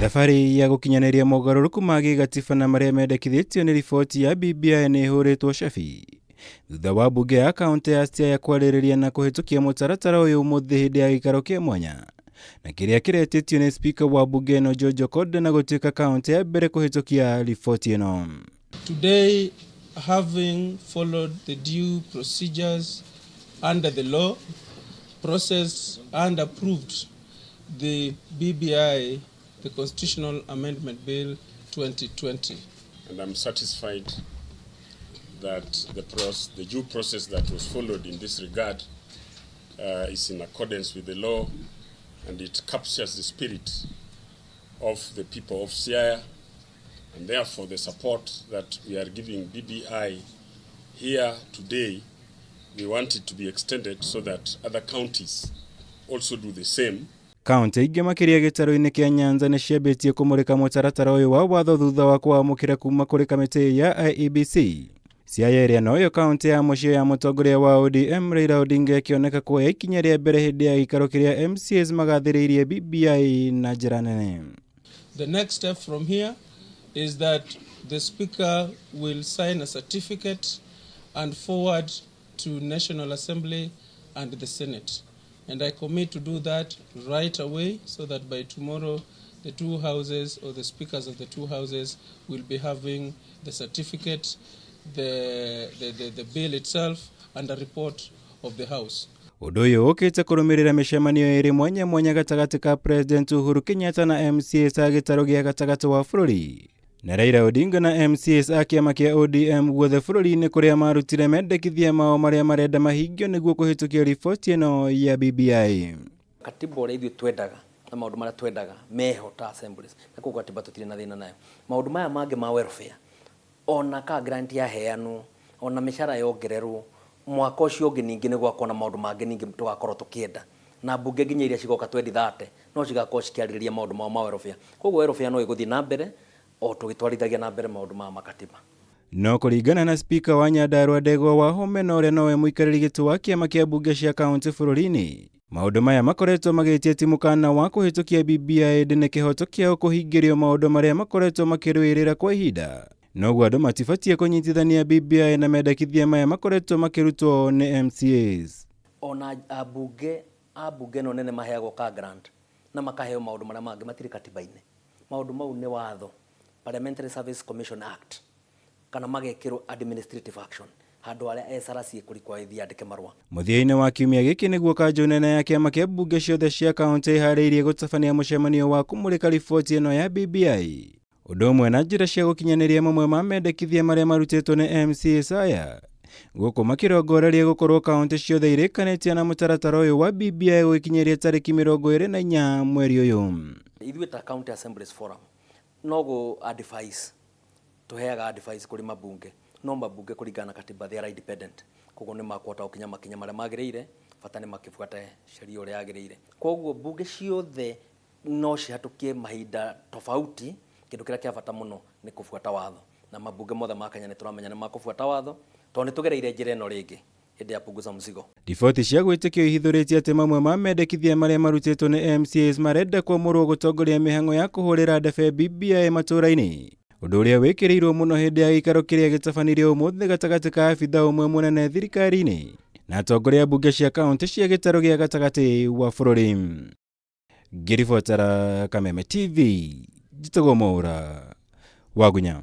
Thabarĩ ya gũkinyanĩria mogarũrũku ma gĩgatiba na marĩa mendekithĩtio nĩ riboti ya BBI nĩ ĩhũrĩtwo cabi thutha wa mbunge ya kaunti ya Siaya kwarĩrĩria na kũhĩtũkia mũtaratara ũyũ ũmũthĩ hĩndĩ ya gĩikaro kĩa mwanya na kĩrĩa kĩretĩtio nĩ spika wa mbunge ĩno George Okonde na gũtuĩka kaunti ya mbere kũhĩtũkia riboti ĩno. Today, having followed the due procedures under the law, processed and approved the BBI, the Constitutional Amendment Bill 2020. And I'm satisfied that the due process that was followed in this regard is in accordance with the law, and it captures the spirit of the people of Siaya, and therefore the support that we are giving BBI here today, we want it to be extended so that other counties also do the same. Kaunti ingĩ makĩria gĩtarũ-inĩ kĩa Nyanza nĩ ciambĩtie kũmũrĩka mũtaratara ũyũ wa watho thutha wa kũwamũkĩra kuma kũrĩ kamĩtĩ ya IEBC. Siaya ĩrĩa noyo kaunti ya mũciĩ ya mũtongoria wa ODM Raila Odinga ĩkĩoneka kuoya ikinya rĩa mbere hĩndĩ ya gĩikaro kĩrĩa MCAs magathĩrĩirie BBI na njĩra nene. The next step from here is that the Speaker will sign a certificate and forward to National Assembly and the Senate. And I commit to do that right away so that by tomorrow the two houses or the speakers of the two houses will be having the certificate, the bill itself, and a report of the House. Ũndũ ũyũ ũkĩte kũrũmĩrĩra mĩcemanio ĩrĩ mwanya mwanya gatagatĩ ka President Uhuru Kenyatta na MCAs a gĩtarũ gĩa gatagatĩ wa bũrũri na Raila Odinga na MCAs a kĩama kĩa ODM guothe bũrũri-inĩ kũrĩa marutire mendekithia mao marĩa marenda mahingio nĩguo kũhĩtũkia riboti ĩno ya BBI. Katiba ũrĩa ithuĩ twendaga na maũndũ marĩa twendaga meho ta assemblies, na koguo katiba tũtirĩ na thĩna nayo. Maũndũ maya mangĩ ma welfare, ona ka grant yaheanwo, ona mĩcara yongererwo, mwaka ũcio ũngĩ ningĩ nĩ gwakorwo na maũndũ mangĩ ningĩ tũgakorwo tũkĩenda, na mbunge nginya iria cigoka 2030 no cigakorwo cikĩarĩrĩria maũndũ mao ma welfare. Koguo welfare no ĩgũthiĩ na mbere o tũgĩtwarithagia na mbere maũndũ ma makatiba. No kũringana na spika wa Nyandarua Ndegwa Wahome na ũrĩa nowe mũikarĩri gĩtĩ wa kĩama kĩa mbunge cia kaunti bũrũri-inĩ, maũndũ maya makoretwo magĩtia ti mũkana wa kũhĩtũkia BBI ĩndĩ nĩ kĩhoto kĩao kũhingĩrio maũndũ marĩa makoretwo makĩrũĩrĩra kwa ihinda. Noguo andũ matibatiĩ kũnyitithania BBI na mendekithia maya makoretwo makĩrutwo nĩ MCAs. Ona ambunge ĩno nene maheagwo ka grant na makaheo maũndũ marĩa mangĩ matirĩ katiba-inĩ. Maũndũ mau nĩ watho, Parliamentary Service Commission Act, kana magekĩrwo administrative action handũ harĩa SRC ĩkũrikwa ĩthiĩ yandĩke marũa. Mũthia-inĩ wa kiumia gĩkĩ nĩguo kanjũ nene ya kĩama kĩa mbunge ciothe cia kaunti ĩharĩirie gũtabania mũcemanio wa kũmũrĩka riboti ĩno ya BBI, ũndũ ũmwe na njĩra cia gũkinyanĩria mamwe ma mendekithia marĩa marutĩtwo nĩ MCAs aya, gũkũ makĩrongoreria gũkorwo kaunti ciothe irĩkanĩtie na mũtaratara ũyũ wa BBI gũgĩkinyĩria tarĩki 24 mweri ũyũ. Ithuĩ ta County Assemblies Forum no gũ advise, tũheaga advice kũrĩ mabunge, no mabunge kũringana na katiba they are independent, koguo nĩ makũhota gũkinya makinya marĩa magĩrĩire, bata nĩ makĩbuate sheria ũrĩa yagĩrĩire. Koguo mbunge ciothe no cihatũkie mahinda tofauti, kĩndũ kĩrĩa kĩa bata mũno nĩ kũbuata watho, na mabunge mothe ma Kenya nĩ tũramenya nĩ makũbuata watho tondũ nĩ tũgereire njĩra ĩno rĩngĩ hĩndĩ ya punguza mzigo. Riboti cia gwĩtĩkio ihithũrĩtie atĩ mamwe ma mendekithia marĩa marutĩtwo nĩ MCAs marenda kwamũrwo gũtongoria mĩhang'o ya kũhũrĩra ndebe BBI matũũra-inĩ, ũndũ ũrĩa wĩkĩrĩirwo mũno hĩndĩ ya gĩikaro kĩrĩa gĩtabanirio ũmũthĩ gatagatĩ ka abitha ũmwe mũnene thirikari-inĩ na atongoria a mbunge cia kaunti cia gĩtarũ gĩa gatagatĩ wa bũrũri. Ngĩribotera Kameme TV, njĩtagwo Mwaũra Wagunya.